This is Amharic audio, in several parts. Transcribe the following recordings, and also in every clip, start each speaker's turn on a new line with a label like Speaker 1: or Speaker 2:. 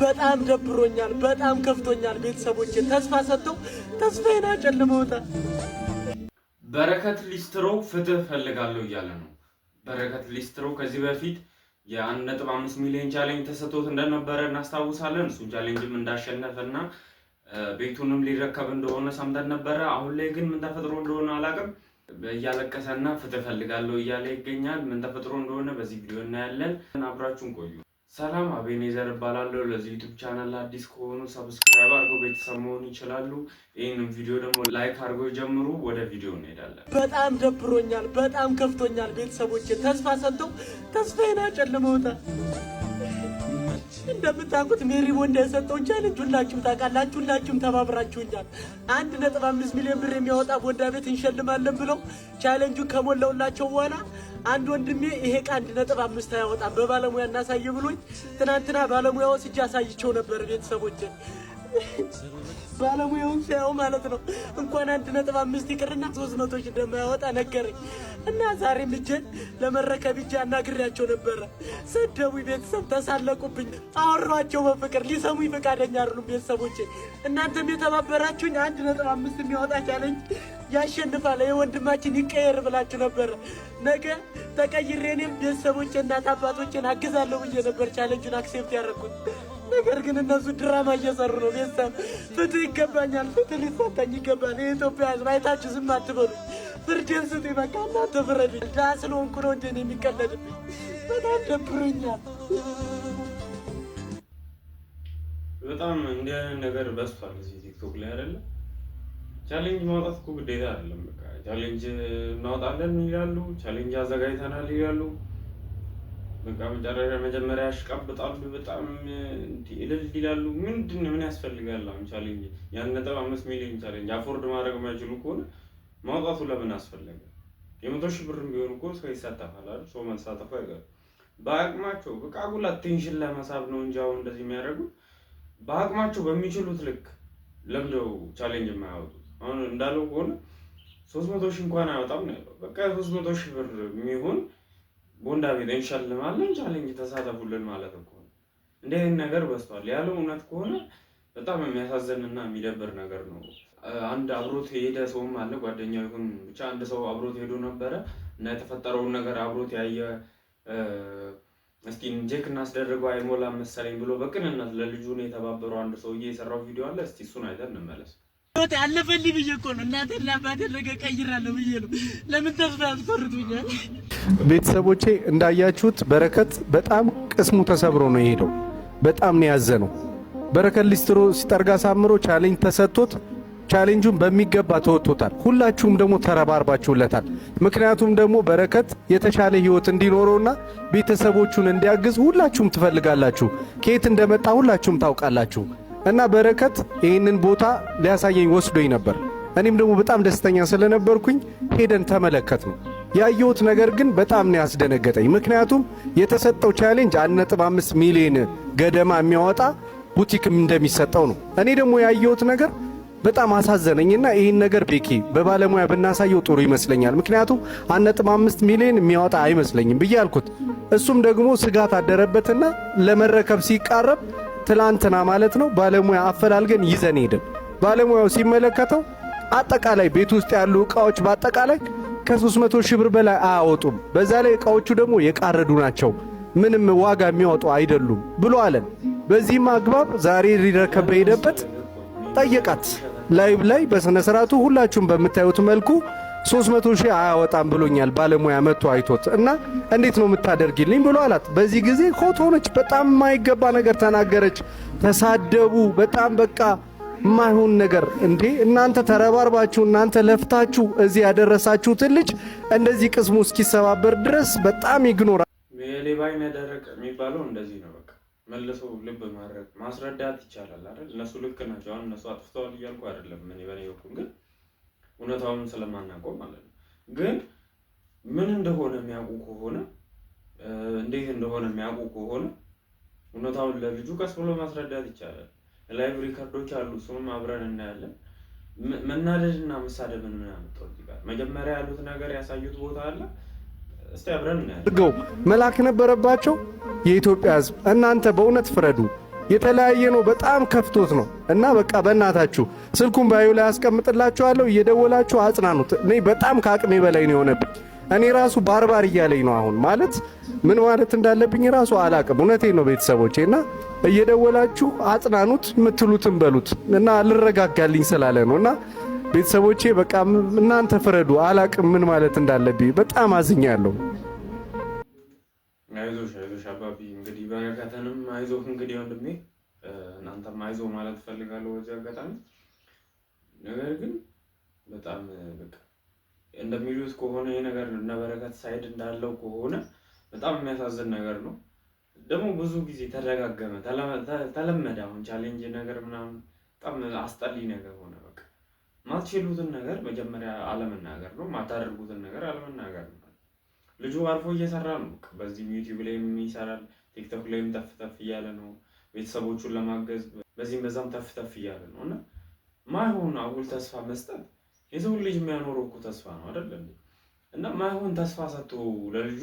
Speaker 1: በጣም ደብሮኛል፣ በጣም ከፍቶኛል። ቤተሰቦቼ ተስፋ ሰጥተው ተስፋዬን አጨልመውታል።
Speaker 2: በረከት ሊስትሮ ፍትህ ፈልጋለሁ እያለ ነው። በረከት ሊስትሮ ከዚህ በፊት የ1.5 ሚሊዮን challenge ተሰጥቶት እንደነበረ እናስታውሳለን። እሱን challenge ም እንዳሸነፈና ቤቱንም ሊረከብ እንደሆነ ሰምተን ነበረ። አሁን ላይ ግን ምን ተፈጥሮ እንደሆነ አላውቅም፣ እያለቀሰና ፍትህ ፈልጋለሁ እያለ ይገኛል። ምን ተፈጥሮ እንደሆነ በዚህ ቪዲዮ እናያለን። አብራችሁን ቆዩ። ሰላም፣ አቤኔዘር እባላለሁ። ለዚህ YouTube channel አዲስ ከሆኑ subscribe አድርገው ቤተሰብ መሆን ይችላሉ። ይህንን ቪዲዮ ደግሞ like አድርገው ጀምሩ። ወደ ቪዲዮ እንሄዳለን።
Speaker 1: በጣም ደብሮኛል፣ በጣም ከፍቶኛል። ቤተሰቦቼ ተስፋ ሰጥተው ተስፋዬን አጨልመውታል። እንደምታውቁት ሜሪ ቦንዳ የሰጠውን challenge ሁላችሁም ታውቃላችሁ። ሁላችሁም ተባብራችሁኛል። 1.5 ሚሊዮን ብር የሚያወጣ ቦንዳ ቤት እንሸልማለን ብለው challenge ኡን ከሞላውላቸው በኋላ አንድ ወንድሜ ይሄ ዕቃ 1.5 አያወጣም፣ በባለሙያ እናሳይ ብሎኝ ትናንትና ባለሙያ ወስጄ አሳይቸው ነበር ቤተሰቦችን። ባለሙያውን ሲያየው ማለት ነው እንኳን 1.5 ይቅርና 300 ሺህ እንደማያወጣ ነገረኝ። እና ዛሬም እጄን ለመረከብ እጄ አናግሬያቸው ነበረ። ሰደቡኝ፣ ቤተሰብ ተሳለቁብኝ፣ አወሯቸው በፍቅር፣ ሊሰሙኝ ፈቃደኛ አይደሉም ቤተሰቦቼ። እናንተም የተባበራችሁኝ 1.5 የሚያወጣ challenge ያሸንፋል ይህ ወንድማችን ይቀየር ብላችሁ ነበረ። ነገ ተቀይሬ እኔም ቤተሰቦቼ እናት አባቶቼን አግዛለሁ ብዬ ነበር challenge ኡን accept ያደረኩት። ነገር ግን እነሱ ድራማ እየሰሩ ነው። ቤተሰብ፣ ፍትህ ይገባኛል፣ ፍትህ ሊሰጠኝ ይገባል። የኢትዮጵያ ሕዝብ አይታችሁ ዝም አትበሉ። ፍርድን ስጡኝ። በቃ እናንተ ፍረዱኝ። ድሀ ስለሆንኩ ነው እንደ እኔ የሚቀለድብኝ። በጣም ደብሮኛል።
Speaker 2: በጣም እንዲህ አይነት ነገር በዝቷል እዚህ TikTok ላይ፣ አይደለ? Challenge ማውጣት እኮ ግዴታ አይደለም። በቃ challenge እናወጣለን ይላሉ፣ challenge አዘጋጅተናል ይላሉ። በቃ መጨረሻ መጀመሪያ ያሽቃብጣሉ፣ በጣም እንዲህ እልል ይላሉ። ምንድን ነው፣ ምን ያስፈልጋል አሁን challenge? የ1.5 ሚሊዮን challenge afford ማድረግ የማይችሉ ከሆነ ማውጣቱ ለምን አስፈለገ? የ100,000 ብርም ቢሆን እኮ ሰው ይሳተፋል አይደል? ሰው መሳተፉ አይቀርም። በአቅማቸው በቃ አጉል attention ለመሳብ ነው እንጂ አሁን እንደዚህ የሚያደርጉት፣ በአቅማቸው በሚችሉት ልክ ለምደው challenge የማያወጡት? አሁን እንዳለው ከሆነ 300,000 እንኳን አያወጣም ነው ያለው። በቃ 300,000 ብር የሚሆን ቦንዳ ቤት እንሸልማለን፣ challenge ተሳተፉልን ማለት እኮ ነው። እንዲህ አይነት ነገር በዝቷል። ያለው እውነት ከሆነ በጣም የሚያሳዝንና የሚደብር ነገር ነው። አንድ አብሮት የሄደ ሰውም አለ፣ ጓደኛው ይሁን ብቻ አንድ ሰው አብሮት ሄዶ ነበረ እና የተፈጠረውን ነገር አብሮት ያየ፣ እስኪ check እናስደርገው አይሞላም መሰለኝ ብሎ በቅንነት ለልጁ ነው የተባበረው አንድ ሰውዬ የሰራው ቪዲዮ አለ። እስቲ እሱን አይተን እንመለስ።
Speaker 1: አለፈልኝ ብዬ እኮ ነው። እናቴና አባቴን ነገ ቀይራለሁ ብዬ ነው። ለምን ተስፋ ያስቆርጡኛል?
Speaker 3: ቤተሰቦቼ፣ እንዳያችሁት በረከት በጣም ቅስሙ ተሰብሮ ነው የሄደው። በጣም ነው ያዘነው። በረከት ሊስትሮ ሲጠርግ አሳምሮ challenge ተሰጥቶት challenge ኡን በሚገባ ተወጥቶታል። ሁላችሁም ደግሞ ተረባርባችሁለታል። ምክንያቱም ደግሞ በረከት የተሻለ ህይወት እንዲኖረውና ቤተሰቦቹን እንዲያግዝ ሁላችሁም ትፈልጋላችሁ። ከየት እንደመጣ ሁላችሁም ታውቃላችሁ። እና በረከት ይህንን ቦታ ሊያሳየኝ ወስዶኝ ነበር። እኔም ደግሞ በጣም ደስተኛ ስለነበርኩኝ ሄደን ተመለከትነው። ያየሁት ነገር ግን በጣም ነው ያስደነገጠኝ። ምክንያቱም የተሰጠው challenge 1.5 ሚሊዮን ገደማ የሚያወጣ ቡቲክ እንደሚሰጠው ነው። እኔ ደግሞ ያየሁት ነገር በጣም አሳዘነኝና ይህን ነገር ቤኪ በባለሙያ ብናሳየው ጥሩ ይመስለኛል። ምክንያቱም 1.5 ሚሊዮን የሚያወጣ አይመስለኝም ብዬ አልኩት። እሱም ደግሞ ስጋት አደረበትና ለመረከብ ሲቃረብ ትላንትና ማለት ነው ባለሙያ አፈላልገን ይዘን ሄድን። ባለሙያው ሲመለከተው አጠቃላይ ቤት ውስጥ ያሉ እቃዎች በአጠቃላይ ከ300 ሺህ ብር በላይ አያወጡም። በዛ ላይ እቃዎቹ ደግሞ የቃረዱ ናቸው፣ ምንም ዋጋ የሚያወጡ አይደሉም ብሎ አለን። በዚህም አግባብ ዛሬ ሊረከብ በሄደበት ጠየቃት። Live ላይ በስነ ስርዓቱ ሁላችሁም በምታዩት መልኩ 300 ሺህ አያወጣም ብሎኛል ባለሙያ መጥቶ አይቶት እና እንዴት ነው የምታደርጊልኝ ብሎ አላት። በዚህ ጊዜ hot ሆነች። በጣም የማይገባ ነገር ተናገረች። ተሳደቡ። በጣም በቃ የማይሆን ነገር። እንዴ፣ እናንተ ተረባርባችሁ፣ እናንተ ለፍታችሁ እዚህ ያደረሳችሁትን ልጅ እንደዚህ ቅስሙ እስኪሰባበር ድረስ በጣም ignore
Speaker 2: የሌባ ዓይን ደረቅ የሚባለው እንደዚህ ነው። በቃ መልሶ ልብ ማድረግ ማስረዳት ይቻላል አይደል? እነሱ ልክ ናቸው። አሁን እነሱ አጥፍተዋል እያልኩ አይደለም። እኔ በእኔ በኩል ግን እውነታውን ስለማናውቀው ማለት ነው። ግን ምን እንደሆነ የሚያውቁ ከሆነ፣ እንዴት እንደሆነ የሚያውቁ ከሆነ እውነታውን ለልጁ ቀስ ብሎ ማስረዳት ይቻላል። Live record ኦች አሉ፣ እሱንም አብረን እናያለን። መናደድ እና መሳደብን ምን ያመጣው እዚህ ጋር? መጀመሪያ ያሉት ነገር ያሳዩት ቦታ አለ። እስቲ አብረን እናያለን።
Speaker 3: አድርገው መላክ ነበረባቸው። የኢትዮጵያ ሕዝብ፣ እናንተ በእውነት ፍረዱ። የተለያየ ነው። በጣም ከፍቶት ነው እና በቃ በእናታችሁ ስልኩን bio ላይ አስቀምጥላችኋለሁ፣ እየደወላችሁ አጽናኑት። እኔ በጣም ከአቅሜ በላይ ነው የሆነብኝ። እኔ ራሱ ባርባር እያለኝ ነው አሁን፣ ማለት ምን ማለት እንዳለብኝ ራሱ አላቅም። እውነቴን ነው ቤተሰቦቼ፣ እና እየደወላችሁ አጽናኑት፣ የምትሉትን በሉት እና አልረጋጋልኝ ስላለ ነው እና ቤተሰቦቼ በቃ እናንተ ፍረዱ። አላቅም ምን ማለት እንዳለብኝ፣ በጣም አዝኛለሁ።
Speaker 2: አይዞሽ አይዞሽ አባቢ፣ እንግዲህ በረከትንም አይዞህ እንግዲህ ወንድሜ፣ እናንተም አይዞህ ማለት እፈልጋለሁ በዚህ አጋጣሚ። ነገር ግን በጣም በቃ እንደሚሉት ከሆነ ይህ ነገር እነ በረከት side እንዳለው ከሆነ በጣም የሚያሳዝን ነገር ነው። ደግሞ ብዙ ጊዜ ተደጋገመ፣ ተለመደ። አሁን challenge ነገር ምናምን በጣም አስጠሊ ነገር ሆነ። በቃ ማትችሉትን ነገር መጀመሪያ አለመናገር ነው፣ ማታደርጉትን ነገር አለመናገር ነው። ልጁ አልፎ እየሰራ ነው። በቃ በዚህም ዩቲዩብ ላይም ይሰራል፣ ቲክቶክ ላይም ተፍ ተፍ እያለ ነው። ቤተሰቦቹን ለማገዝ በዚህም በዛም ተፍ ተፍ እያለ ነው እና ማይሆን አጉል ተስፋ መስጠት፣ የሰው ልጅ የሚያኖረው እኮ ተስፋ ነው አይደል እንዴ? እና ማይሆን ተስፋ ሰጥቶ ለልጁ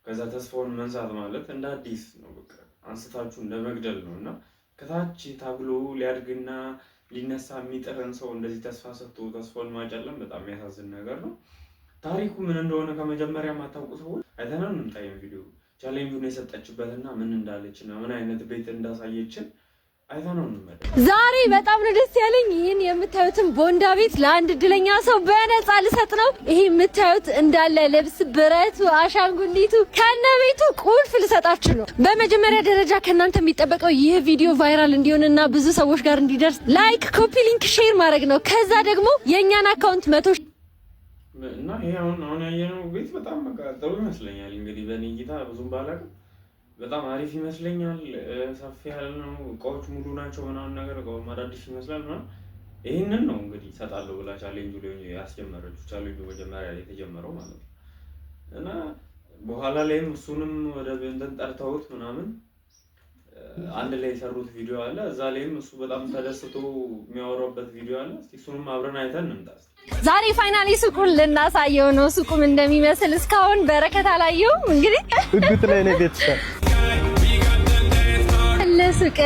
Speaker 2: ከዛ ተስፋውን መንሳት ማለት እንደ አዲስ ነው፣ በቃ አንስታችሁ እንደ መግደል ነው። እና ከታች ታግሎ ሊያድግና ሊነሳ የሚጥርን ሰው እንደዚህ ተስፋ ሰጥቶ ተስፋውን ማጨለም በጣም የሚያሳዝን ነገር ነው። ታሪኩ ምን እንደሆነ ከመጀመሪያ የማታውቁ ሰዎች አይተነው እንምጣ። ይሄን ቪዲዮ challenge ኡን የሰጠችበትና ምን እንዳለችና ምን አይነት ቤት እንዳሳየችን አይተነው እንመለስ።
Speaker 4: ዛሬ በጣም ነው ደስ ያለኝ። ይህን የምታዩትን ቦንዳ ቤት ለአንድ እድለኛ ሰው በነፃ ልሰጥ ነው። ይሄ የምታዩት እንዳለ ልብስ፣ ብረቱ፣ አሻንጉሊቱ ከነ ቤቱ ቁልፍ ልሰጣችሁ ነው። በመጀመሪያ ደረጃ ከእናንተ የሚጠበቀው ይህ ቪዲዮ viral እንዲሆንና ብዙ ሰዎች ጋር እንዲደርስ like፣ copy link፣ share ማድረግ ነው። ከዛ ደግሞ የእኛን account 100
Speaker 2: እና ይሄ አሁን ያየነው ቤት በጣም በቃ ጥሩ ይመስለኛል። እንግዲህ በእኔ እይታ ብዙም ባላውቅም በጣም አሪፍ ይመስለኛል። ሰፊ ያለ ነው፣ እቃዎች ሙሉ ናቸው ምናምን ነገር፣ እቃውም አዳዲስ ይመስላል ምናምን። ይህንን ነው እንግዲህ እሰጣለሁ ብላ ቻሌንጁ ላይ ያስጀመረችው፣ ቻሌንጁ መጀመሪያ ላይ የተጀመረው ማለት ነው። እና በኋላ ላይም እሱንም ወደ እንትን ጠርተውት ምናምን አንድ ላይ የሰሩት ቪዲዮ አለ። እዛ ላይም እሱ በጣም ተደስቶ የሚያወራበት ቪዲዮ አለ። እስኪ እሱንም አብረን አይተን እንምጣ።
Speaker 4: ዛሬ finally ሱቁን ልናሳየው ነው። ሱቁም እንደሚመስል እስካሁን በረከት አላየውም። እንግዲህ
Speaker 1: ጉጉት ላይ ነው ቤተሰብ።
Speaker 4: ለሱቅ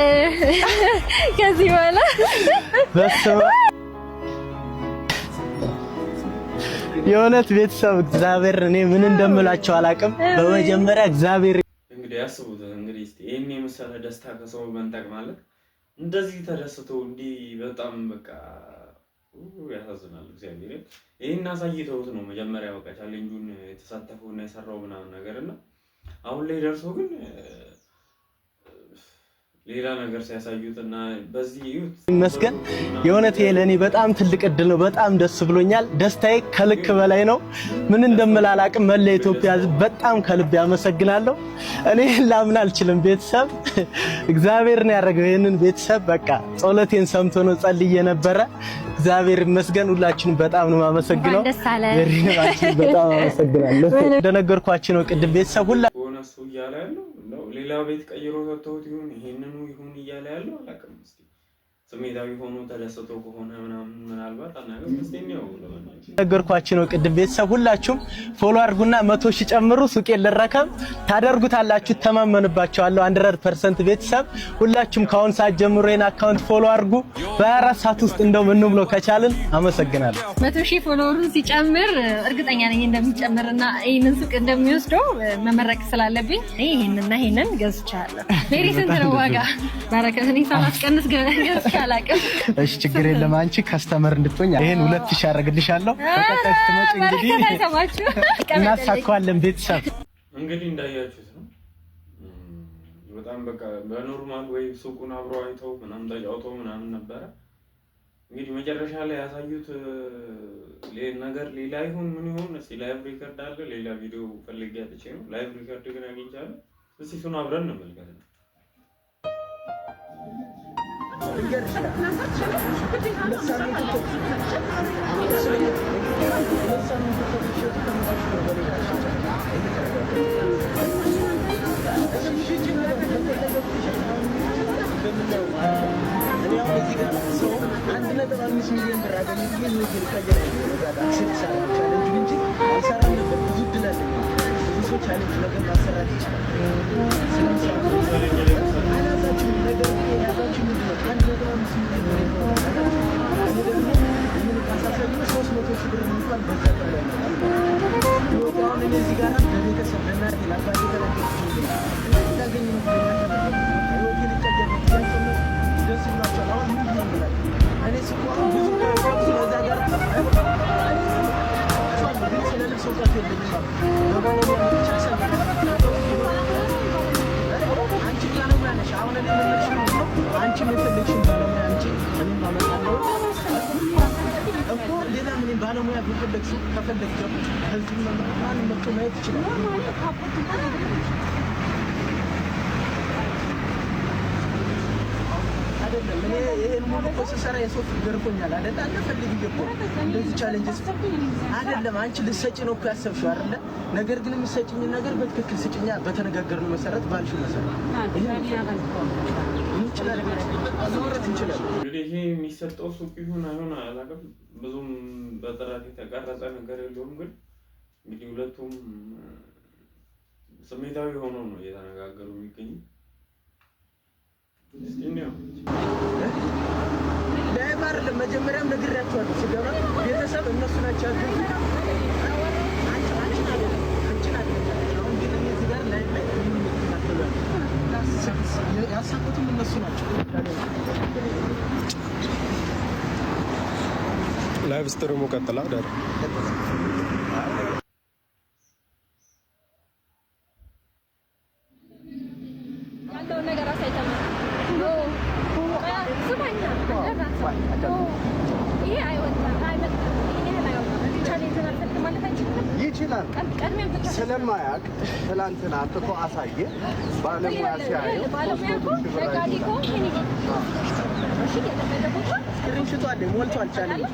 Speaker 4: ከዚህ በኋላ
Speaker 1: በስመ የእውነት ቤተሰብ እግዚአብሔር እኔ ምን እንደምላቸው አላውቅም። በመጀመሪያ እግዚአብሔር
Speaker 2: እንግዲህ ያስቡት እንግዲህ እስኪ ይሄን የመሰለ ደስታ ከሰው መንጠቅ ማለት እንደዚህ ተደስቶ እንዲህ በጣም በቃ ያሳዝናል። እግዚአብሔር ይሄን አሳይተውት ነው መጀመሪያ በቃ challenge ኡን የተሳተፈው እና የሰራው ምናምን ነገር እና አሁን ላይ ደርሶ ግን ሌላ ነገር ሲያሳዩት እና በዚህ እዩት።
Speaker 1: ይመስገን። የእውነት ይሄ ለእኔ በጣም ትልቅ እድል ነው። በጣም ደስ ብሎኛል። ደስታዬ ከልክ በላይ ነው። ምን እንደምል አላውቅም። መላ ኢትዮጵያ ሕዝብ በጣም ከልብ ያመሰግናለሁ። እኔ ላምን አልችልም። ቤተሰብ እግዚአብሔር ነው ያደረገው ይሄንን። ቤተሰብ በቃ ጸሎቴን ሰምቶ ነው፣ ጸልዬ ነበረ። እግዚአብሔር ይመስገን። ሁላችሁንም በጣም ነው የማመሰግነው።
Speaker 4: እንኳን ደስ አለህ።
Speaker 1: በጣም አመሰግናለሁ። እንደነገርኳችሁ ነው ቅድም ቤተሰብ ሁላ
Speaker 2: ከሆነ እሱ እያለ ያለው እንደው ሌላ ቤት ቀይሮ ሰጥተውት ይሁን ይሄንኑ ይሁን እያለ ያለው አላውቅም። እስኪ ስሜታዊ ሆኖ ተደስቶ ከሆነ ምናምን ምናልባት አናውቅም። እስኪ እንየው ለማንኛውም።
Speaker 1: ነገርኳችሁ ነው ቅድም ቤተሰብ ሁላችሁም follow አድርጉና 100,000 ጨምሩ። ሱቄን ልረከብ፣ ታደርጉታላችሁ፣ ተማመንባችኋለሁ 100%። ቤተሰብ ሁላችሁም ከአሁን ሰዓት ጀምሮ ይሄን account follow አድርጉ። በ24 ሰዓት ውስጥ እንደው እንሙላው ከቻልን። አመሰግናለሁ።
Speaker 4: 100,000 follower ኡን ሲጨምር እርግጠኛ ነኝ እንደሚጨምርና ይህንን ሱቅ እንደሚወስደው መመረቅ ስላለብኝ ይሄንና ይሄንን ገዝቻለሁ። ሜሪ ስንት ነው ዋጋ? በረከት እኔ ሳላስቀንስ ገዝቼ አላውቅም።
Speaker 1: እሺ ችግር የለም። አንቺ customer እንድትሆኝ ይሄን 2000 አደርግልሻለሁ። በቀጣይ ስትመጪ እንግዲህ
Speaker 4: በረከት አይሰማችሁ።
Speaker 1: እናሳካዋለን ቤተሰብ።
Speaker 2: እንግዲህ እንዳያችሁት ነው። በጣም በቃ በ normal ወይ ሱቁን አብሮ አይተው ምናምን ተጫውተው ምናምን ነበረ። እንግዲህ መጨረሻ ላይ ያሳዩት ነገር ሌላ ይሁን ምን ይሁን እስኪ live record አለ። ሌላ ቪዲዮ ፈልጌ አጥቼ ነው። Live record ግን አግኝቻለሁ። እስኪ እሱን አብረን እንመልከት።
Speaker 1: 1.5 ሚሊዮን ብር አገኘ ብዬ ህይወቴን ልቀይር accept ሳደርግ challenge ኡን እንጂ አልሰራም ነበር። ብዙ እድል አለኝ። ብዙ ሰው challenge ነገር ማሰራት ይችላል። ስለምሰራ አልሰጣችሁም። ነገር ግን የያዛችሁ ምንድን ነው? 1.5 ሚሊዮን ብር ይሆናል። እኔ ደግሞ ይህን ዕቃ ሳሳየው 300,000 ብር እንኳን በዛ ቀን ላይ ነው። ህይወቴ አሁን እኔ እዚህ ጋር ለቤተሰብ ለእናቴ ለአባቴ ተናገርኩት። እንዳገኝ ህይወቴ ሊቀየር ነው ብያቸው ነው። ደስ ብሏቸዋል። አሁን ምንድን ነው የምላቸው? እኔ ስኮ አሁን ብዙ ከብዙ ከዛ ጋር ግን ስለ ልብስ እውቀት የለኝም። በባለሙያ ብቻ አንቺ ባለሙያ ነሽ። አሁን እኔ የምልሽ ምንድን ነው አንቺም የፈለግሽን ባለሙያ አንቺ እኔም አመጣለሁ እኮ ሌላ ምን ባለሙያ ቢፈለግሽው ከፈለግ ደግሞ ከዚህ ማንም መጥቶ ማየት ይችላል። አይደለም እኔ ይሄን ሙሉ እኮ ስሰራ የሰው ፊት ገርፎኛል አይደለ? አልፈልግ እኮ እንደዚህ challenge አይደለም። አንቺ ልትሰጪ ነው እኮ ያሰብሽው አይደለ? ነገር ግን የምትሰጪኝን ነገር በትክክል ስጭኛ፣ በተነጋገርነው መሰረት ባልሽው መሰረት እንችላለን፣ ማውራት እንችላለን።
Speaker 2: እንግዲህ ይሄ የሚሰጠው ሱቅ ይሁን አይሁን አላውቅም። ብዙም በጥራት የተቀረጸ ነገር የለውም። ግን እንግዲህ ሁለቱም ስሜታዊ ሆነው ነው እየተነጋገሩ የሚገኙ። እስቲ እንየው።
Speaker 1: Live አይደለም መጀመሪያም ነግሬያቸዋለሁ። ስገባ ቤተሰብ እነሱ ናቸው ያሉት። አንቺ አንቺን አይደለም አንቺን አይደለም። አሁን ግን እኔ እዚህ ጋር live ላይ እኔን የሚከታተሉ ያሉ ያሳኩትም እነሱ ናቸው።
Speaker 3: Live stream ኡ ቀጥላ ዳር
Speaker 4: ያለውን ነገር አሳይተናል። ስማኛ፣ ይሄ አይወጣም፣ አይመጣም። ይሄን ያህል አይወጣም። Challenge ን አልፈልግም ማለት አይችልም።
Speaker 3: ይችላል።
Speaker 4: ቀድሜም ብቻ
Speaker 3: ስለማያውቅ ትላንትና አምጥቶ አሳየ። ባለሙያ ሲያየው
Speaker 4: ባለሙያ እኮ ነጋዴ እኮ ይሄን እሺ፣ የለመደ ቦታ
Speaker 1: Screenshot ኡ አለ፣ ሞልቷል። Challenge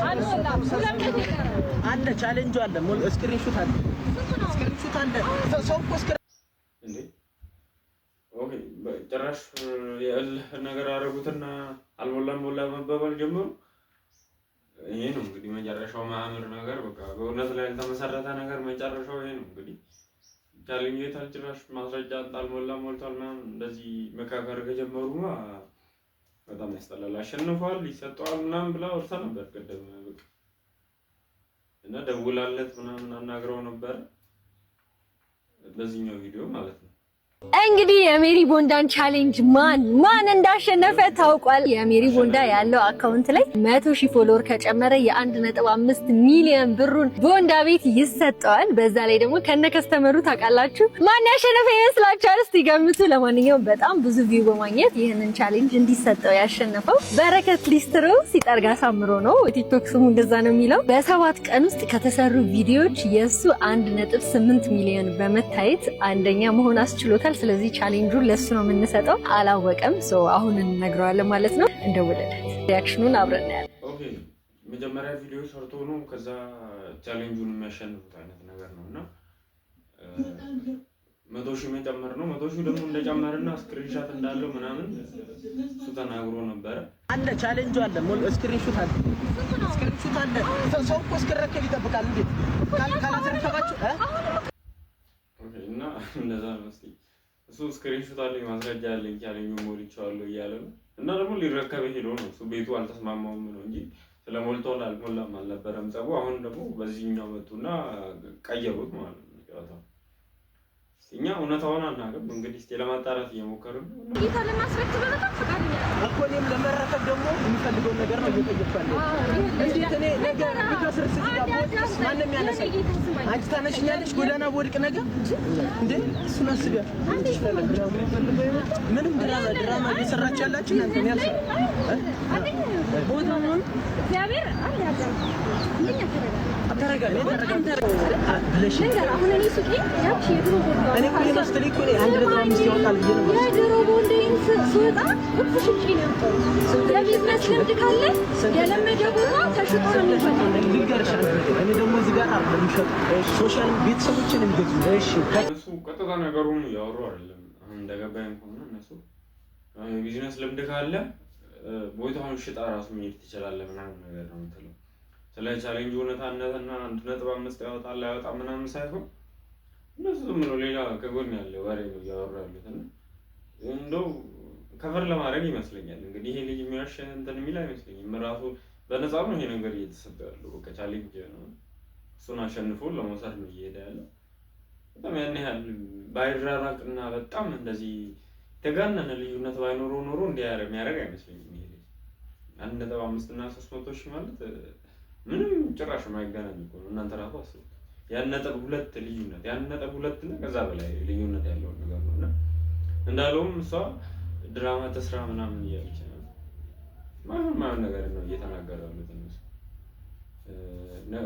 Speaker 4: አልሞላም። 200 ይቀራል።
Speaker 1: አለ፣ ቻሌንጁ አለ፣ screenshot አለ፣ screenshot አለ። ሰው እኮ
Speaker 2: እንዴ okay፣ ጭራሽ የእልህ ነገር አደረጉትና አልሞላም ሞላ መባባል ጀመሩ። ይሄ ነው እንግዲህ መጨረሻው ማያምር ነገር፣ በቃ በእውነት ላይ ያልተመሰረተ ነገር መጨረሻው ይሄ ነው እንግዲህ። Challenge የታል? ጭራሽ ማስረጃ አልሞላም ሞልቷል ምናምን እንደዚህ መካከር ከጀመሩማ በጣም ያስጠላል። አሸንፏል ይሰጠዋል ምናምን ብላ አውርታ ነበር ቅድም በቃ እና ደውላለት ምናምን አናግረው ነበረ በዚህኛው ቪዲዮ ማለት ነው።
Speaker 4: እንግዲህ የሜሪ ቦንዳን challenge ማን ማን እንዳሸነፈ ታውቋል። የሜሪ ቦንዳ ያለው account ላይ 100,000 follower ከጨመረ የ1.5 ሚሊዮን ብሩን ቦንዳ ቤት ይሰጠዋል። በዛ ላይ ደግሞ ከነ customer ኡ ታውቃላችሁ። ማን ያሸነፈ ይመስላችኋል? እስቲ ገምቱ። ለማንኛውም በጣም ብዙ view በማግኘት ይህንን challenge እንዲሰጠው ያሸነፈው በረከት ሊስትሮ ሲጠርግ አሳምሮ ነው። ቲክቶክ ስሙ እንደዛ ነው የሚለው። በ7 ቀን ውስጥ ከተሰሩ ቪዲዮዎች የእሱ 1.8 ሚሊዮን በመታየት አንደኛ መሆን አስችሎታል። ስለዚህ ቻሌንጁን ለሱ ነው የምንሰጠው። አላወቀም፣ so አሁን እንነግረዋለን ማለት ነው። እንደውልለት፣ reaction ኑን አብረን እናያለን።
Speaker 2: Okay፣ መጀመሪያ ቪዲዮ ሰርቶ ነው ከዛ challenge ኡን የሚያሸንፉት አይነት ነገር ነው እና 100,000 መጨመር ነው። 100,000 ደግሞ እንደጨመርና screenshot እንዳለው ምናምን እሱ ተናግሮ ነበረ።
Speaker 1: አለ፣ ቻሌንጁ አለ፣ screenshot አለ፣ screenshot አለ። ሰው እኮ እስክረከብ ይጠብቃል። እንዴት ካላስረከባችሁ እ
Speaker 2: Okay፣ እና እንደዛ ነው። እስኪ እሱ screenshot አለኝ ማስረጃ አለኝ challenge ኡን ሞልቼዋለሁ እያለ ነው። እና ደግሞ ሊረከብ ሄዶ ነው እሱ ቤቱ አልተስማማውም ነው እንጂ ስለሞልቷል አልሞላም አልነበረም ጸቡ። አሁን ደግሞ በዚህኛው መጡና ቀየሩት ማለት ነው ጨዋታው። እኛ እውነታውን አናውቅም። እንግዲህ እስኪ ለማጣራት እየሞከርን ነው።
Speaker 4: ጌታ ልናስረክብ በጣም ፈቃደኛ ነን።
Speaker 1: እኮ እኔም ለመረከብ ደግሞ የሚፈልገውን ነገር ነው እየጠየቅኩ ያለሁት። እንዴት እኔ ነገ ብከስር እዚህ ጋር ብወድቅስ ማንም ያነሳኝ? አንቺ ታነሽኛለሽ? ጎዳና ብወድቅ ነገ እንዴ? እሱን አስቢያ። ምንም ድራማ ድራማ እየሰራችሁ ያላችሁ እናንተ ነው ያልሰራ
Speaker 4: እግዚአብሔር አንድ ያዳም እንደኛ ተረጋ
Speaker 1: ተረጋጋ ብለሽ
Speaker 4: ልንገርህ፣ አሁን እኔ ሱቄ ያቺ የድሮ ቦንዳ
Speaker 1: እኔ እኮ ይሄን ስትለኝ እኮ እኔ 1.5 ያወጣል ብዬ ነበር።
Speaker 4: የድሮ ቦንዳዬን ስወጣ ቁልፍ ሽጬ ነው የወጣሁት። የቢዝነስ ልምድ ካለ የለመደ ቦታ ተሽጦ ነው የሚፈታው።
Speaker 1: ልንገርሽ አንድ ነገር፣ እኔ ደግሞ እዚህ ጋር አይደለም የሚሸጡ social ቤተሰቦችን የሚገዙ እሺ
Speaker 2: እነሱ ቀጥታ ነገሩን እያወሩ አይደለም። አሁን እንደገባኝ ከሆነ እነሱ አሁን የቢዝነስ ልምድ ካለ ቦታውን ሽጣ ራሱ መሄድ ትችላለህ ምናምን ነገር ነው የምትለው። ስለ ቻሌንጅ እውነታነትና 1.5 ያወጣል አያወጣም ምናምን ሳይሆን እነሱ ዝም ብሎ ሌላ ከጎን ያለ ወሬ ነው እያወሩ ያሉት እና እንደው cover ለማድረግ ይመስለኛል። እንግዲህ ይሄ ልጅ የሚዋሽ እንትን የሚል አይመስለኝም። ራሱ በነፃ ነው ይሄ ነገር እየተሰጠ ያለው። በቃ challenge ነው። እሱን አሸንፎ ለመውሰድ ነው እየሄደ ያለው። በጣም ያን ያህል ባይራራቅና በጣም እንደዚህ የተጋነነ ልዩነት ባይኖረው ኖሮ እንዲህ የሚያደርግ አይመስለኝም። ይሄ ልጅ 1.5 እና 300 ሺህ ማለት ምንም ጭራሽ የማይገናኝ እኮ ነው። እናንተ ራሱ አስቡት። ያን 0.2 ልዩነት፣ ያን 0.2 እና ከዛ በላይ ልዩነት ያለውን ነገር ነው። እና እንዳለውም እሷ ድራማ ተስራ ምናምን እያለች ነው። ማይሆን ማይሆን ነገር ነው እየተናገሩ ያሉት እነሱ።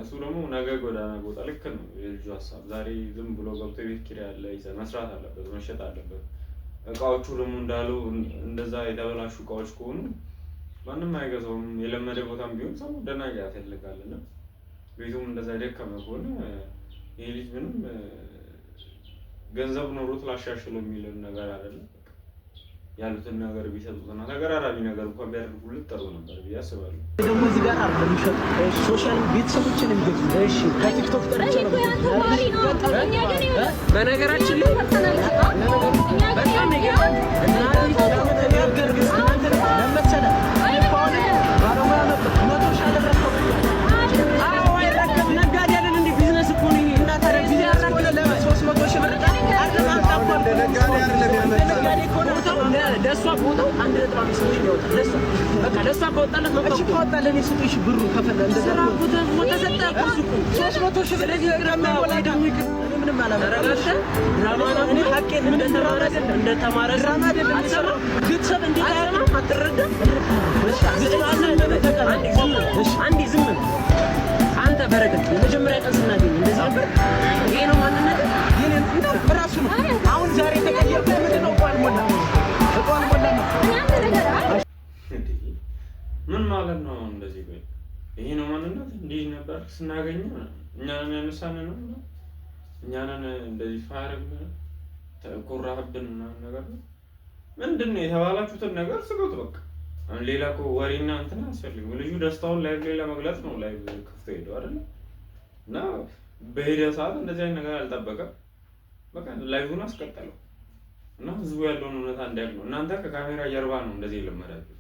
Speaker 2: እሱ ደግሞ ነገ ጎዳና ቦታ ልክ ነው የልጁ ሀሳብ። ዛሬ ዝም ብሎ ገብቶ የቤት ኪራይ አለ፣ ይዘህ መስራት አለበት፣ መሸጥ አለበት። እቃዎቹ ደግሞ እንዳለው እንደዛ የተበላሹ እቃዎች ከሆኑ ማንም አይገዛውም። የለመደ ቦታም ቢሆን ሰው ደህና እቃ ይፈልጋል። እና ቤቱም እንደዛ የደከመ ከሆነ ይሄ ልጅ ምንም ገንዘብ ኖሮት ላሻሽለው የሚልን ነገር አይደለም። ያሉትን ነገር ቢሰጡትና ተቀራራቢ ነገር እንኳን ቢያደርጉለት ጥሩ ነበር ብዬ አስባለሁ።
Speaker 1: ደግሞ እዚህ ጋር አይደለም የሚሸጡ፣ social ቤተሰቦችን የሚገዙ። እሺ፣ ከቲክቶክ ጠርቼ ነው።
Speaker 5: በነገራችን ላይ በጣም
Speaker 1: ባለሙያ መጥቶ 100,000 አልረከብም።
Speaker 5: አዎ አይረከብ፣ ነጋዴ አይደል እንዴ? ቢዝነስ እኮ ነው ይሄ።
Speaker 1: እና ታዲያ ቢዝነስ ከሆነ ለምን 300,000 ብር አይደለም አምጣ እኮ።
Speaker 3: እንደ ነጋዴ አይደለም ያመጣው።
Speaker 1: ነጋዴ ከሆነ
Speaker 5: ቦታው ለእሷ ቦታው 1.5 ሚሊዮን ያወጣል። ለእሷ በቃ ለእሷ ከወጣለት መብቷ
Speaker 1: እሺ
Speaker 5: እኮ ነው።
Speaker 1: ከወጣ ለእኔ ስጡኝ። እሺ ብሩ ከፈለ እንደዛ
Speaker 5: ስራ እኮ ተሰጠ እኮ ሱቁ።
Speaker 1: 300,000 ብር
Speaker 5: ስለዚህ
Speaker 1: የማይሞላ
Speaker 5: ወይ ደግሞ ይቅር።
Speaker 1: እኔ ምንም አላመጣም።
Speaker 5: ተረጋግተህ ድራማ ነው።
Speaker 1: እኔ ሀቄን ምንም
Speaker 5: እንደተማረ
Speaker 1: ድራማ አይደለም።
Speaker 5: እንደተማረ ሰው
Speaker 1: ድራማ አይደለም።
Speaker 5: አትሰማም?
Speaker 1: ቤተሰብ እንዴት አያውቅም?
Speaker 5: አትሰማም? አትረዳም? አንዴ ዝም በል። አንዴ ዝም በል። አንተ በረከት የመጀመሪያ ቀን ስናገኝ እንደዚህ ነበር። ይሄ ነው ማንነት።
Speaker 1: የኔ እንደው ራሱ ነው። አሁን ዛሬ የተቀየርኩት ምንድን ነው? እቃው አልሞላም። እቃው አልሞላም።
Speaker 2: እንዴ ምን ማለት ነው? አሁን እንደዚህ ቆይ ይሄ ነው ማንነት? እንዲህ ነበር ስናገኝ እኛንን ያነሳን ነው፣ እኛንን እንደዚህ ፋረግ ኮራህብን ምናምን ነገር ነው። ምንድን ነው የተባላችሁትን ነገር ስጡት በቃ። አሁን ሌላ እኮ ወሬና እንትን አያስፈልግም። ልጁ ደስታውን live ላይ ለመግለጽ ነው live ከፍቶ ሄደው አይደለ? እና በሄደ ሰዓት እንደዚህ አይነት ነገር አልጠበቀም። በቃ live ን አስቀጠለው እና ህዝቡ ያለውን እውነታ እንዲያውቅ ነው። እናንተ ከካሜራ ጀርባ ነው እንደዚህ የለመዳችሁት።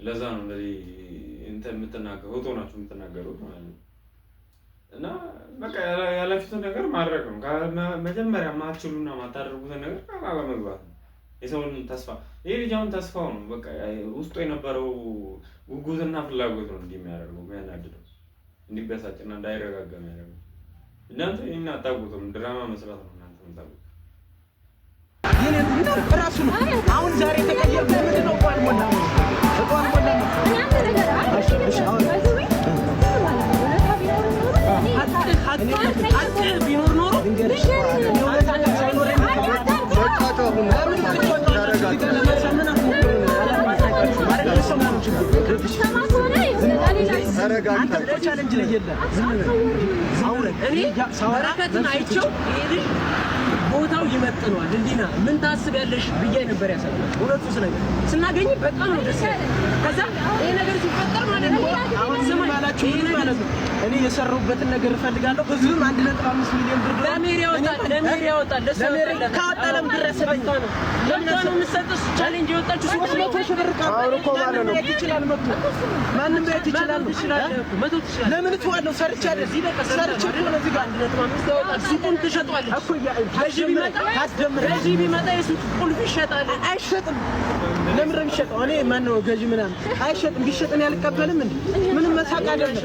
Speaker 2: ለዛ ነው እንደዚህ እንትን የምትናገሩት ሆናችሁ የምትናገሩት ማለት ነው። እና በቃ ያላችሁትን ነገር ማድረግ ነው። መጀመሪያ ማትችሉና ማታደርጉትን ነገር ቃል አለመግባት ነው። የሰውን ተስፋ፣ ይህ ልጅ አሁን ተስፋው ነው። በቃ ውስጡ የነበረው ጉጉትና ፍላጎት ነው እንዲህ የሚያደርገው፣ የሚያናድደው፣ እንዲበሳጭና እንዳይረጋጋ የሚያደርገው። እናንተ ይህን አታውቁትም። ድራማ መስራት ነው እናንተ የምታውቁት።
Speaker 1: የኔ እንደው ራሱ ነው። አሁን ዛሬ የተቀየርኩት ምንድን ነው? እቃው አልሞላም። እቃው አልሞላም። እሺ አሁን
Speaker 5: ሀቅ ቢኖር ኖሮ
Speaker 1: ልንገርሽ፣ እውነታ ሳይኖረኝ ለምን ትቆጣላችሁ? እዚህ ጋር ለማሳመን አትሞክሩ። አላማናችሁ ማለት ነው። ችግር አንተ እኮ challenge ላይ የለም። ዝም በል። አሁን
Speaker 5: እኔ
Speaker 1: ሳወራ
Speaker 5: በረከትን አይቼው ይሄ ልጅ ቦታው ይመጥነዋል፣ እንዲና ምን ታስቢያለሽ ብዬ ነበር ያሰብኩት። እውነቱ ስነግር ስናገኝ በጣም ነው ደስ ያለኝ። ከዛ ይሄ ነገር ሲፈጠር ማለት ነው
Speaker 1: አሁን
Speaker 5: ስማኝ፣
Speaker 1: ማላችሁ
Speaker 5: ይሄ
Speaker 1: ምን
Speaker 5: ነገር
Speaker 1: ማለት ነው? እኔ የሰሩበትን ነገር እፈልጋለሁ። ህዝብም 1.5 ሚሊዮን ብር
Speaker 5: ለሜሪ ያወጣል፣ ለሜሪ ያወጣል፣ ለእሱ
Speaker 1: ለሜሪ
Speaker 5: ያወጣል።
Speaker 1: ካወጣ ለምን ብር ያሰበኝ?
Speaker 5: ለምን ነው የምትሰጥሽ? Challenge የወጣችሁ
Speaker 1: 300,000 ብር ካወጣ
Speaker 3: አሁን እኮ ማለት
Speaker 1: ማንም
Speaker 3: ነው።
Speaker 1: ማየት ይችላል። መጥቶ ማንም ማየት ይችላል።
Speaker 5: ትችላለህ እኮ፣ መቶ ትችላለህ።
Speaker 1: ለምን እተዋለሁ? ሰርቼ አይደል?
Speaker 5: እዚህ በቃ
Speaker 1: ሰርቼ እኮ ነው እዚህ ጋር
Speaker 5: 1.5 ያወጣል። ሱቁን ትሸጠዋለች።
Speaker 1: እኮ
Speaker 5: ገዢ ቢመጣ
Speaker 1: ታስደምረኝ።
Speaker 5: ገዢ ቢመጣ የሱቅ ቁልፍ ይሸጣል።
Speaker 1: አይሸጥም። ለምን ነው የሚሸጠው? እኔ ማን ነው ገዢ ምናምን አይሸጥም። ቢሸጥ እኔ አልቀበልም እንዴ? ምንም መሳቅ አይደለም።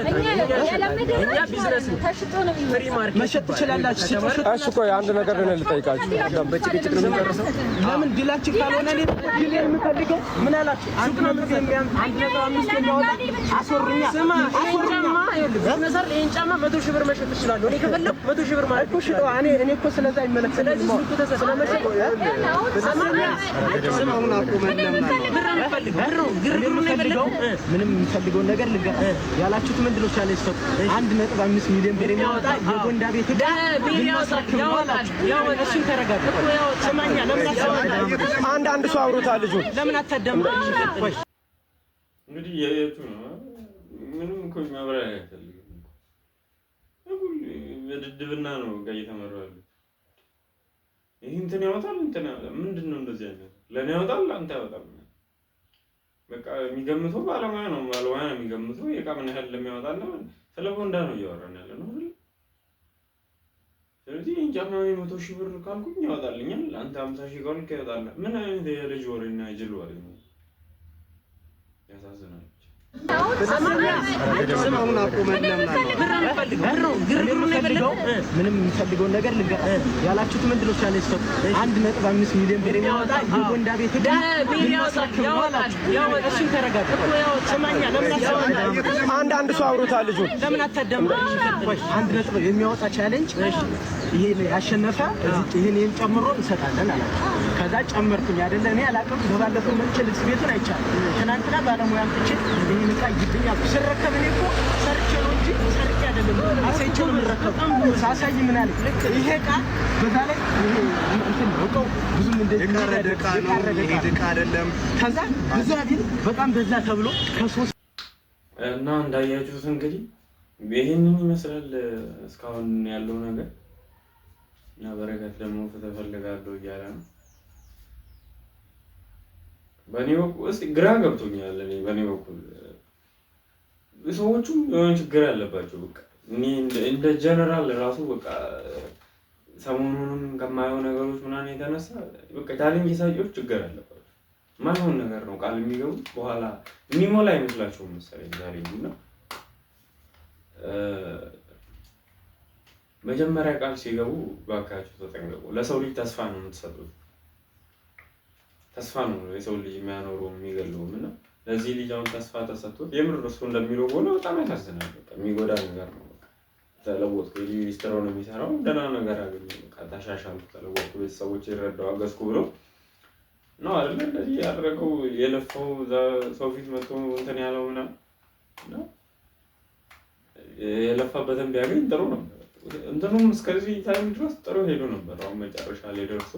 Speaker 5: እኛ ቢዝነስ ነው።
Speaker 4: ተሽጦ ነው
Speaker 5: Free market
Speaker 1: መሸጥ ትችላላችሁ። ስትሸጡ
Speaker 6: እሺ ቆይ አንድ ነገር እኔ ልጠይቃችሁ።
Speaker 5: በጭቅጭቅ ነው የሚጨርሰው።
Speaker 1: ለምን ድላችን ካልሆነ እኔ ድል የምፈልገው ምን አላችሁ? 1.5 የሚያወጣ አስወሩኛ።
Speaker 5: ስማ ይሄን
Speaker 1: አስወሩኛ።
Speaker 5: ጫማ ይኸውልህ፣ ቢዝነስ አይደል? ይሄን ጫማ 100,000 ብር መሸጥ እችላለሁ። እኔ ከፈለኩ 100,000 ብር ማለት
Speaker 1: እኮ ሽጠዋ። እኔ እኮ ስለዛ አይመለከተኝም።
Speaker 5: ስለዚህ ሱቁ ተሰጠ።
Speaker 1: ስለመሸጥ
Speaker 3: አሁን አቁመን ለምን
Speaker 5: ብር ነው የምፈልገው። ብር ነው ግርግሩ ነው
Speaker 1: የምፈልገው
Speaker 5: የፈለገው።
Speaker 1: ምንም የምፈልገውን ነገር ልንገር። ያላችሁት ምንድን ነው? Challenge ሰጡ። 1.5 ሚሊዮን ብር የሚያወጣ የቦንዳ ቤት ዕዳ
Speaker 5: ለሜሪ ያወጣል፣
Speaker 1: ልናስረክብ ነው
Speaker 5: ያወጣል፣
Speaker 1: አላችሁ።
Speaker 5: ያወጣል።
Speaker 1: እሱን ተረጋጋ።
Speaker 5: እኮ ያወጣል።
Speaker 1: ስማኛ፣ ለምን አትሰማኝ?
Speaker 6: አንድ አንድ ሰው አውሩታ ልጁ
Speaker 1: ለምን አታዳምጠኝ? ቆይ
Speaker 2: እንግዲህ እያያችሁ ነው። ምንም እኮ ማብራሪያ አያስፈልግም እኮ። እኩል በድድብና ነው በቃ እየተመሩ ያሉት። ይህ እንትን ያወጣል እንትን ያወጣል። ምንድን ነው እንደዚህ አይነት ለእኔ ያወጣል ለአንተ ያወጣል። በቃ የሚገምተው ባለሙያ ነው፣ ባለሙያ ነው የሚገምተው የእቃ ምን ያህል ለሚያወጣና ስለ ቦንዳ ነው እያወራን ያለ ነው አይደል? ስለዚህ ይህን ጫማ 100,000 ብር ካልኩኝ ያወጣልኛል፣ አንተ 50,000 ካልክ ያወጣል። ምን አይነት የልጅ ወሬና የጅል ወሬ ነው? ያሳዝናል።
Speaker 1: ምንም የምፈልገውን ነገር ልንገር ያላችሁት ምንድን ነው? challenge ሰው 1.5 ሚሊዮን ብር የሚያወጣ የቦንዳ ቤት እሱን ተረጋጋ። ስማኛ ለምን
Speaker 6: አንድ አንድ ሰው አውሩታ ልጁን
Speaker 1: ለምን አታዳምጠኝ? አንድ ነጥብ የሚያወጣ challenge ይሄ ያሸነፈ ይሄን ይሄን ጨምሮ እንሰጣለን አላቸው። ከዛ ጨመርኩኝ አይደለ እኔ አላውቅም። በባለፈው መጥቼ ልብስ ቤቱን አይቻልም። ትናንትና ባለሙያ አምጥቼ ይሄን ዕቃ ይብኝ አልኩ። ስረከብ እኔ እኮ ሰርቼ ነው እንጂ ሰርቼ አይደለም አሳይቼ ነው የምረከበው። ሳሳይ ምን አለ ይሄ ዕቃ በዛ ላይ ይሄ እንትን ነው ዕቃው ብዙም እንደዚህ
Speaker 3: የቃረደ ዕቃ ነው፣ የሄደ ዕቃ አይደለም።
Speaker 1: ከዛ በዛ ግን በጣም በዛ ተብሎ ከሶስት
Speaker 2: እና እንዳያችሁት እንግዲህ ይህንን ይመስላል እስካሁን ያለው ነገር። እና በረከት ደግሞ ፍትህ እፈልጋለሁ እያለ ነው። በእኔ በኩል እስኪ ግራ ገብቶኛል። እኔ በእኔ በኩል ሰዎቹም የሆነ ችግር አለባቸው። በቃ እኔ እንደ ጀነራል ራሱ በቃ ሰሞኑንም ከማየው ነገሮች ምናምን የተነሳ በቃ challenge ሰጪዎች ችግር አለባቸው። ማይሆን ነገር ነው ቃል የሚገቡት በኋላ የሚሞላ አይመስላቸውም መሰለኝ challenge እና መጀመሪያ ቃል ሲገቡ ባካችሁ ተጠንቀቁ። ለሰው ልጅ ተስፋ ነው የምትሰጡት። ተስፋ ነው የሰው ልጅ የሚያኖረው የሚገለውም እና ለዚህ ልጅ አሁን ተስፋ ተሰጥቶት የምር እሱ እንደሚለው ከሆነ በጣም ያሳዝናል። በቃ የሚጎዳ ነገር ነው። በቃ ተለወጥኩ፣ ሊስትሮ ነው የሚሰራው፣ ደህና ነገር አገኘሁ፣ በቃ ተሻሻልኩ፣ ተለወጥኩ፣ ቤተሰቦች ይረዳው አገዝኩ ብሎ ነው አይደለ እንደዚህ ያደረገው የለፋው ሰው ፊት መጥቶ እንትን ያለው ምናምን እና የለፋበትን ቢያገኝ ጥሩ ነው። እንትኑም እስከዚህ time ድረስ ጥሩ ሄዶ ነበር። አሁን መጨረሻ ላይ ደርሶ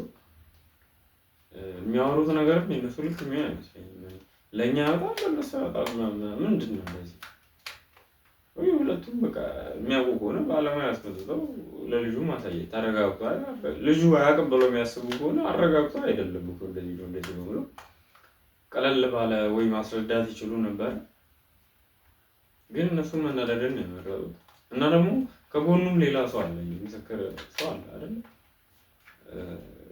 Speaker 2: የሚያወሩት ነገርም የእነሱ ልክ የሚሆን አይመስለኝም። ለእኛ ያወጣል ለእነሱ ያወጣል ምናምን ምንድን ነው እንደዚህ? ወይ ሁለቱም በቃ የሚያውቁ ከሆነ ባለሙያ ያስመጥተው ለልጁ ማሳየት ተረጋግቶ፣ ልጁ አያውቅም ብሎ የሚያስቡ ከሆነ አረጋግቶ አይደለም እኮ እንደዚህ ነው እንደዚህ ነው ብሎ ቀለል ባለ ወይ ማስረዳት ይችሉ ነበር። ግን እነሱ መናደድን ነው የመረጡት። እና ደግሞ ከጎኑም ሌላ ሰው አለ፣ ምስክር ሰው አለ አይደል?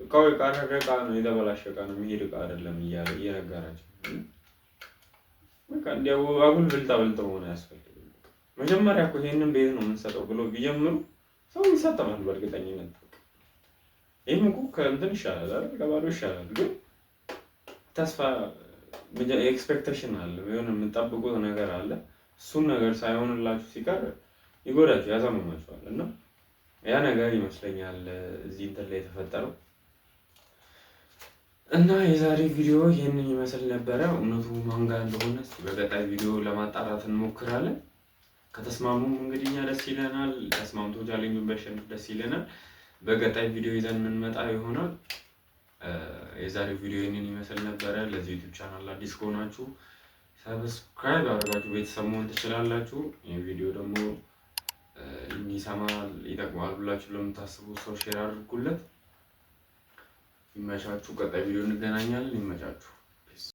Speaker 2: እቃው የቃረገ እቃ ነው፣ የተበላሸ እቃ ነው፣ የሚሄድ እቃ አይደለም እያለ እየነገራቸው በቃ እንዲያው አጉል ብልጣ ብልጥ መሆን አያስፈልግም። መጀመሪያ እኮ ይሄንን ቤት ነው የምንሰጠው ብሎ ቢጀምሩ ሰው ይሳተፋል በእርግጠኝነት። ይህም እኮ ከእንትን ይሻላል አይደል? ከባዶ ይሻላል። ግን ተስፋ expectation አለ፣ የሆነ የምንጠብቁት ነገር አለ። እሱን ነገር ሳይሆንላችሁ ሲቀር ይጎዳችሁ፣ ያሳምማችኋል። እና ያ ነገር ይመስለኛል እዚህ እንትን ላይ የተፈጠረው። እና የዛሬ ቪዲዮ ይህንን ይመስል ነበረ። እውነቱ ማን ጋር እንደሆነ እስኪ በቀጣይ ቪዲዮ ለማጣራት እንሞክራለን። ከተስማሙም እንግዲህ እኛ ደስ ይለናል። ተስማምቶ challenge ኡን ቢያሸንፍ ደስ ይለናል። በቀጣይ ቪዲዮ ይዘን የምንመጣ ይሆናል። የዛሬው ቪዲዮ ይህንን ይመስል ነበረ። ለዚህ YouTube channel አዲስ ከሆናችሁ subscribe አድርጋችሁ ቤተሰብ መሆን ትችላላችሁ። ይህ ቪዲዮ ደግሞ ይሰማል ይጠቅማል ብላችሁ ለምታስቡ ሰው share አድርጉለት። ይመቻችሁ። ቀጣይ ቪዲዮ እንገናኛለን። ይመቻችሁ።